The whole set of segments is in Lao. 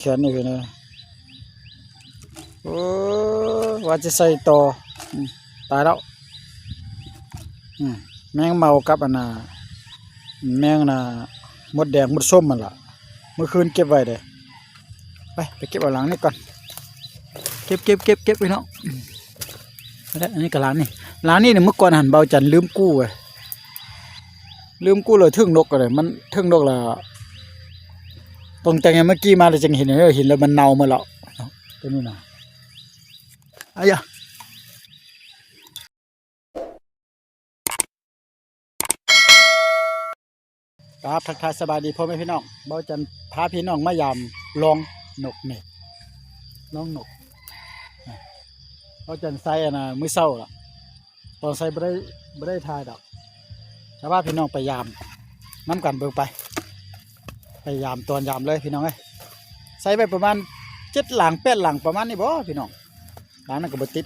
ແຂນນີ້ເພິ່ນເອີຍ ໂອ້ ວ່າຈະໃສ່ຕໍ່ ອືມ ຕາຍແລ້ວ ອືມ ແມງເມົາກັບອັນນ່າ ແມງອັນນ່າ ມົດແດງມົດສົ້ມຫັ້ນລະ ມື້ຄືນເກັບໄວ້ເດ້. ໄປ ໄປເກັບເອົາຫຼັງນີ້ກ່ອນ ເກັບ ເກັບ ເກັບ ເກັບ ພີ່ນ້ອງ ອືມ ແລະ ອັນນີ້ກໍຫຼັງນີ້ ຫຼັງນີ້ນີ້ ມື້ກ່ອນຫັ້ນເບົາຈັນລືມກູ້ເວີຍ ລືມກູ້ເລີຍ ເຖິງນົກກໍໄດ້ ມັນເຖິງນົກລະ ຕົງແຕ່ງໃຫ້ເມື່ອກີ້ມາແລ້ວຈຶ່ງເຫັນ ເຫັນແລ້ວມັນເນົ່າໝົດແລ້ວ ຕົວນີ້ນະ ອາຍະ ກາບທັກທາຍສະບາຍດີພໍ່ແມ່ພີ່ນ້ອງ ເບົາຈັນພາພີ່ນ້ອງມາຢາມລອງນົກນີ້ ລອງນົກ ເບົາຈັນໃສ່ອັນນ່າ ມື້ເຊົ້າລະ ຕອນໃສ່ບໍ່ໄດ້ ບໍ່ໄດ້ຖ່າຍດອກ ຈະພາພີ່ນ້ອງໄປຢາມນຳກັນເບິ່ງໄປ ໄປຢາມຕອນຢາມເລີຍພີ່ນ້ອງເອີຍ ໃສ່ໄວ້ປະມານເຈັດຫຼັງແປດຫຼັງປະມານນີ້ບໍພີ່ນ້ອງ ຫຼັງນັ້ນກໍບໍ່ຕິດ.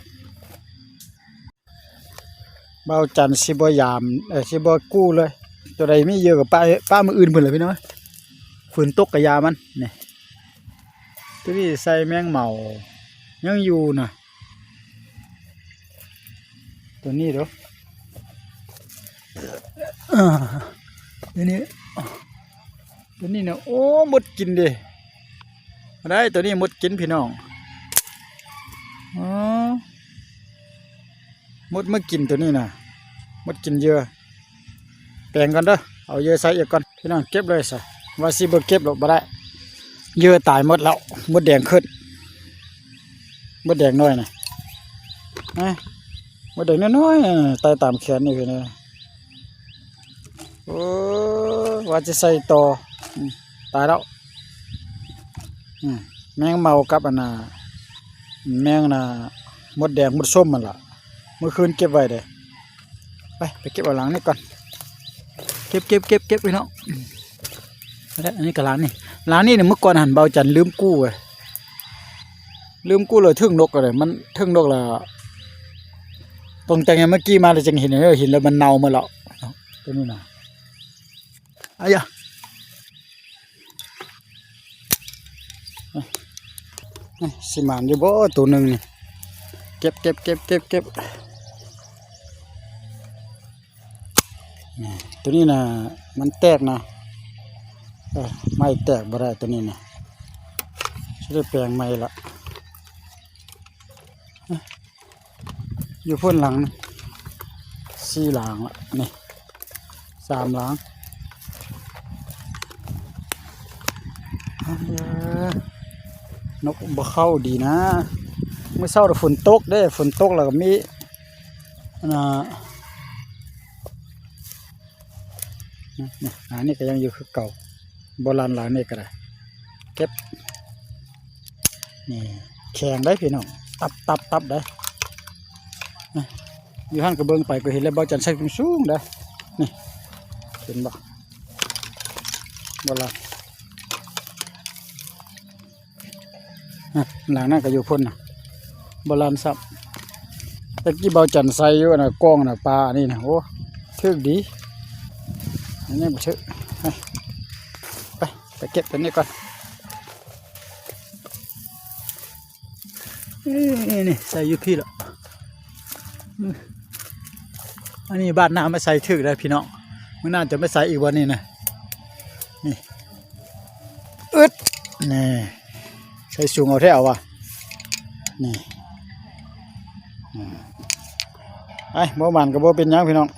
ເບົາຈັນຊິບໍ່ຢາມ ເອີ ຊິບໍ່ກູ້ເລີຍ ຕົວໃດມີເຢີກໍປະ ປະມື້ອື່ນພຸ້ນແຫຼະພີ່ນ້ອງ ຝົນຕົກກະຢ່າມັນ ນີ້ ຕົວນີ້ໃສ່ແມງເໝົາ ຍັງຢູ່ນະ ຕົວນີ້ເດີ ເອີ ຕົວນີ້ ຕົວນີ້ນະ ໂອ້ ມົດກິນເດ້ ບໍ່ໄດ້ ຕົວນີ້ມົດກິນພີ່ນ້ອງ ອໍ ມົດມາກິນຕົວນີ້ນະ ມົດກິນເຫຍື່ອ ແປງກ່ອນເດີ ເອົາເຫຍື່ອໃສ່ອີກກ່ອນ ພີ່ນ້ອງ ເກັບເລີຍຊະ ວ່າຊິບໍ່ເກັບດອກ ບໍ່ໄດ້ ເຫຍື່ອຕາຍໝົດແລ້ວ ມົດແດງຂຶ້ນ ມົດແດງນ້ອຍນະ ຮະ ມົດແດງນ້ອຍໆ ໄຕ່ຕາມແຂນນີ້ເພິ່ນເອີຍ ໂອ້ ວ່າຈະໃສ່ຕໍ່ ອືມ ຕາຍແລ້ວ ອືມ ແມງເມົາກັບອັນນ່າ ແມງອັນນ່າ ມົດແດງມົດສົ້ມຫັ້ນລະ ມື້ຄືນເກັບໄວ້ເດ້ ໄປ ໄປເກັບເອົາຫຼັງນີ້ກ່ອນ ເກັບ ເກັບ ເກັບ ເກັບ ພີ່ນ້ອງ ອືມ ແລະ ອັນນີ້ກໍຫຼັງນີ້ ຫຼັງນີ້ນີ້ ມື້ກ່ອນຫັ້ນເບົາຈັນລືມກູ້ເວີຍ ລືມກູ້ເລີຍ ເຖິງນົກກໍໄດ້ ມັນເຖິງນົກລະ ຕົງແຕ່ງໃຫ້ເມື່ອກີ້ມາແລ້ວຈຶ່ງເຫັນ ເຫັນແລ້ວມັນເນົ່າໝົດແລ້ວ ຕົວນີ້ນະ ອາຍະ ນີ້ ຊິໝານຢູ່ບໍ່ ໂຕໜຶ່ງນີ້ ເກັບ ເກັບ ເກັບ ເກັບ ເກັບ ນີ້ ໂຕນີ້ນະ ມັນແຕກນະ ເອີ ໄມ້ແຕກບໍ່ໄດ້ ໂຕນີ້ນະ ຊິໄດ້ແປງໃໝ່ລະ. ຢູ່ພຸ້ນຫຼັງ ສີ່ຫຼັງລະ ນີ້ ສາມຫຼັງ ນົກບໍ່ເຂົ້າດີນະ ມື້ເຊົ້າຝົນຕົກເດ້ ຝົນຕົກແລ້ວກໍມີ ອັນນ່າ ນີ້ ອັນນີ້ກໍຍັງຢູ່ຄືເກົ່າ ບໍ່ລັນຫຼັງນີ້ກໍໄດ້ ເກັບ ນີ້ ແຂງໄດ໋ພີ່ນ້ອງ ຕັບໆໆໄດ໋ ຢູ່ຫັ້ນກໍເບິ່ງໄປກໍເຫັນແລ້ວ ເບົາຈັນໃສ່ສູງໆໄດ໋ ນີ້ ເຫັນບໍ່ ບໍ່ລັນ ນະ ຫຼັງນັ້ນກໍຢູ່ພຸ້ນນະ ບໍ່ລັນຊ້ຳ ແຕ່ກີ້ເບົາຈັນໃສ່ຢູ່ນະ ກ້ອງນະ ປາອັນນີ້ນະ ໂອ້ ຖືກດີ ອັນນີ້ບໍ່ຖືກ ໄປ ໄປເກັບຕົວນີ້ກ່ອນ ນີ້ ນີ້ ໃສ່ຢູ່ພີ້ລະ ອັນນີ້ບາດໜ້າມາໃສ່ຖືກໄດ໋ພີ່ນ້ອງ ມື້ໜ້າຈະມາໃສ່ອີກບ່ອນນີ້ນະ ນີ້ ອຶດ ນີ້ ໃສ່ສູງເອົາແທ້ເອົາວ່າ ນີ້ ອືມ ໄອ້ ບໍ່ໝານກໍບໍ່ເປັນຫຍັງພີ່ນ້ອງ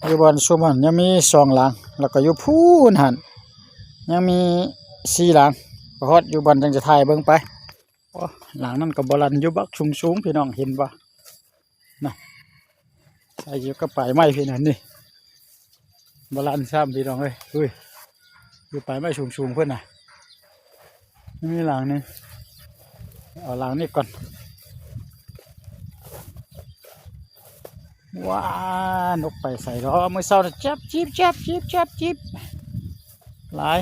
ຢູ່ບ່ອນຊຸມຫັ້ນຍັງມີສອງຫຼັງ ແລ້ວກໍຢູ່ພຸ້ນຫັ້ນຍັງມີສີ່ຫຼັງ ໄປຮອດຢູ່ບ່ອນຈັ່ງຈະຖ່າຍເບິ່ງໄປ ໂອ້ ຫຼັງນັ້ນກໍບໍ່ລັນ ຢູ່ບັກສູງໆ ພີ່ນ້ອງເຫັນບໍ່? ນະ ໃສ່ຢູ່ກັບປາຍໄມ້ພີ້ນະ ນີ້ ບໍ່ລັນຊ້ຳພີ່ນ້ອງເອີຍ ອຸ້ຍ ຢູ່ປາຍໄມ້ສູງໆ ພຸ້ນນະ ມີຫຼັງໜຶ່ງ ເອົາຫຼັງນີ້ກ່ອນ ວ້າ ນົກໄປໃສເນາະ ມື້ເຊົ້ານະ ຈັບຈິບ ຈັບຈິບ ຈັບຈິບ ຫຼາຍ.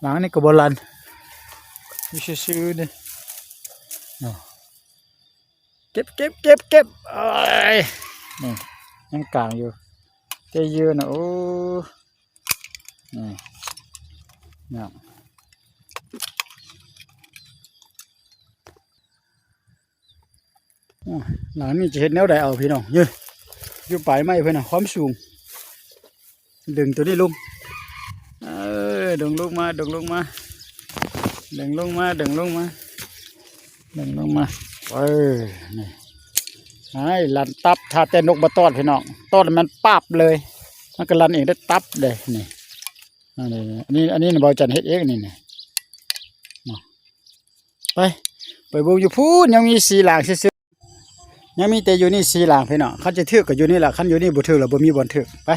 ຫຼັງນີ້ກໍບໍ່ລັນ ຢູ່ຊື່ໆ ນີ້ ເກັບ ເກັບ ເກັບ ເກັບ ໂອ້ຍ ນີ້ ຍັງກາງຢູ່ ແຕ່ເຫຍື່ອນະ ໂອ້ ນີ້ ນີ້ ໂອ້ຍ ຫຼັງນີ້ຈະເຮັດແນວໃດເອົາພີ່ນ້ອງ? ເອີ ຢູ່ປາຍໄມ້ເພິ່ນນະ ຄວາມສູງ ດຶງໂຕນີ້ລົງ ເອີ ດຶງລົງມາ ດຶງລົງມາ ດຶງລົງມາ ດຶງລົງມາ ດຶງລົງມາ ເອີ ນີ້ ໃຫ້ລັນຕັບ ຖ້າແຕ່ນົກບໍ່ຕອດພີ່ນ້ອງ ຕອດແລ້ວມັນປັບເລີຍ ມັນກໍລັນເອງໄດ້ຕັບເດ້ ນີ້ ອັນນີ້ ອັນນີ້ ອັນນີ້ບ່າວຈັນເຮັດເອງນີ້ ນີ້ ໄປ ໄປເບິ່ງຢູ່ພຸ້ນ ຍັງມີສີ່ຫຼັງຊື່ໆ ຍັງມີແຕ່ຢູ່ນີ້ສີ່ຫຼັງພີ່ນ້ອງ ຄັນຈະຖືກກໍຢູ່ນີ້ລະ ຄັນຢູ່ນີ້ບໍ່ຖືກລະບໍ່ມີບ່ອນຖືກ ໄປ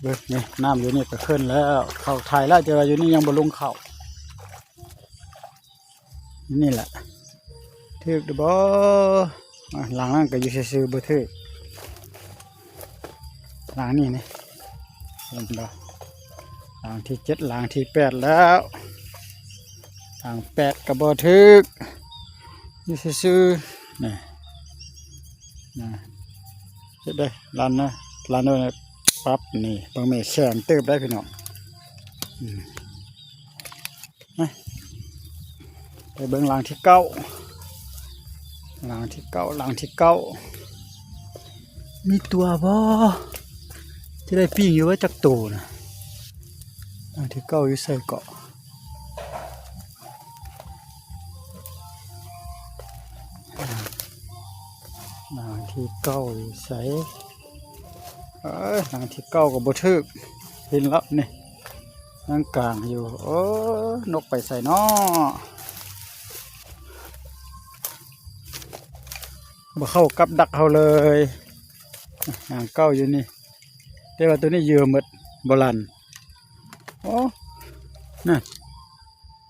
ເບິ່ງນີ້ ນ້ຳຢູ່ນີ້ກໍຂຶ້ນແລ້ວ ເຂົ້າຖ່າຍແລ້ວ ແຕ່ວ່າຢູ່ນີ້ຍັງບໍ່ລົງເຂົ້າ ນີ້ແຫຼະ ຖືກຫຼືບໍ່? ອາ ຫຼັງນັ້ນກໍຢູ່ຊື່ໆ ບໍ່ຖືກ ຫຼັງນີ້ນີ້ ເຫັນບໍ່? ຫຼັງທີເຈັດ ຫຼັງທີແປດແລ້ວ ຫຼັງແປດກໍບໍ່ຖືກ ຢູ່ຊື່ໆ ນີ້ ນະ ເຮັດໄດ້ ລັນນະ ລັນໂດນປັບ ນີ້ ເບິ່ງແມ່ ແຂງເຕີບໄດ໋ພີ່ນ້ອງ ອືມ. ມາ ໄປເບິ່ງຫຼັງທີເກົ້າ ຫຼັງທີເກົ້າ ຫຼັງທີເກົ້າ ມີຕົວບໍ່? ຈະໄດ້ປີ້ງຢູ່ວ່າຈັກໂຕນະ ຫຼັງທີເກົ້າຢູ່ໃສເກາະ? ຫຼັງທີເກົ້າຢູ່ໃສ? ເອີ ຫຼັງທີເກົ້າກໍບໍ່ຖືກ ເຫັນລະນີ້ ຍັງກາງຢູ່ ໂອ້ ນົກໄປໃສນໍ? ບໍ່ເຂົ້າກັບດັກເຮົາເລີຍ ຫາງເກົ້າຢູ່ນີ້ ແຕ່ວ່າໂຕນີ້ເຫຍື່ອໝົດ ບໍ່ລັນ ໂອ້ ນັ້ນ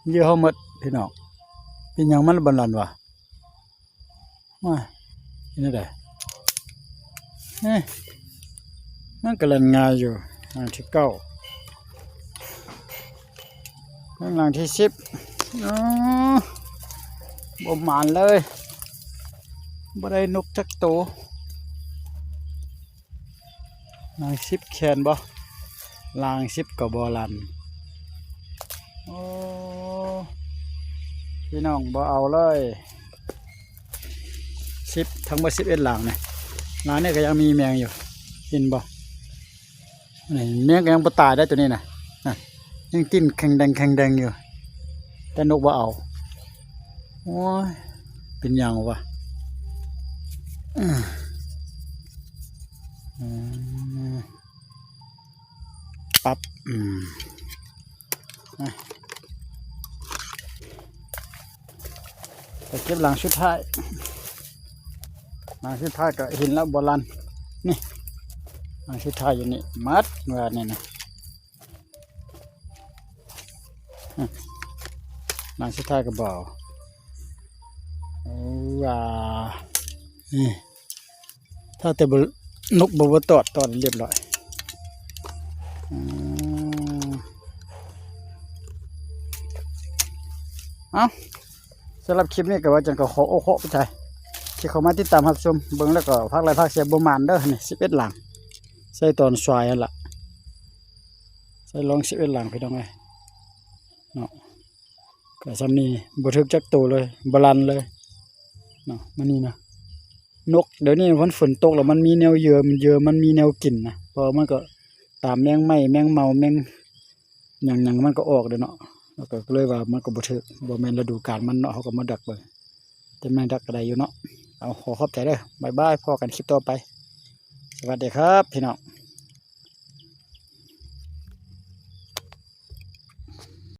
ເຫຍື່ອເຮົາໝົດພີ່ນ້ອງ ເປັນຫຍັງມັນບໍ່ລັນວະ? ວ້າຍ ເປັນຈັ່ງໃດ? ເອີ ມັນກະລັນງ່າຍຢູ່ ຫຼັງທີເກົ້າ ເບິ່ງຫຼັງທີສິບ ອໍ ບໍ່ໝານເລີຍ ບໍ່ໄດ້ນົກຈັກໂຕ. ຫຼັງສິບແຂນບໍ່? ຫຼັງສິບກໍບໍ່ລັນ ໂອ້ ພີ່ນ້ອງບໍ່ເອົາເລີຍ ສິບ ທັງໝົດສິບເອັດຫຼັງນີ້ ຫຼັງນີ້ກໍຍັງມີແມງຢູ່ ເຫັນບໍ່? ນີ້ແມງກໍຍັງບໍ່ຕາຍໄດ໋ໂຕນີ້ນະ ນັ້ນ ຍັງຕິ້ນແຂງແດງແຂງແດງຢູ່ ແຕ່ນົກບໍ່ເອົາ ໂອ້ຍ ເປັນຫຍັງວະ? ອືມ ປັບ ອືມ ມາ ໄປເກັບຫຼັງສຸດທ້າຍ ຫຼັງສຸດທ້າຍກໍເຫັນແລ້ວບໍ່ລັນ ນີ້ ຫຼັງສຸດທ້າຍຢູ່ນີ້ ໝົດເມື່ອນີ້ນະ ອືມ ຫຼັງສຸດທ້າຍກໍບໍ່ເອົາ ໂອ້ ວ່າ ນີ້ ຖ້າແຕ່ບໍ່ ນົກບໍ່ ບໍ່ຕອດ ຕອດລຽບຮ້ອຍ ອືມ ເອົ້າ ສຳລັບຄລິບນີ້ກໍວ່າຈັ່ງ ກໍຂໍໂອ້ຂໍຂອບໃຈທີ່ເຂົ້າມາຕິດຕາມຮັບຊົມເບິ່ງ ແລ້ວກໍຝາກໄລ້ຝາກແຊ ບໍ່ໝານເດີ ນີ້ ສິບເອັດຫຼັງ ໃສ່ຕອນສວາຍຫັ້ນລະ ໃສ່ລອງສິບເອັດຫຼັງ ພີ່ນ້ອງເອີຍ ເນາະ ກໍຊ່ຳນີ້ ບໍ່ຖືກຈັກໂຕເລີຍ ບໍ່ລັນເລີຍເນາະ ມື້ນີ້ນະ ນົກ ດຽວນີ້ມັນຝົນຕົກແລ້ວ ມັນມີແນວເຫຍື່ອ ມັນເຫຍື່ອ ມັນມີແນວກິນນະ ເພາະວ່າມັນກໍຕາມແມງໄມ້ ແມງເມົາ ແມງຫຍັງໆ ມັນກໍອອກເດ້ເນາະ ແລ້ວກໍເລີຍວ່າມັນກໍບໍ່ຖືກ ບໍ່ແມ່ນລະດູການມັນເນາະ ເຮົາກໍມາດັກເບິ່ງ ແຕ່ແມ່ນດັກກໍໄດ້ຢູ່ເນາະ ເອົາ ຂໍຂອບໃຈເດີ ບາຍບາຍ ພໍ້ກັນຄລິບຕໍ່ໄປ ສະຫວັດດີຄັບ ພີ່ນ້ອງ.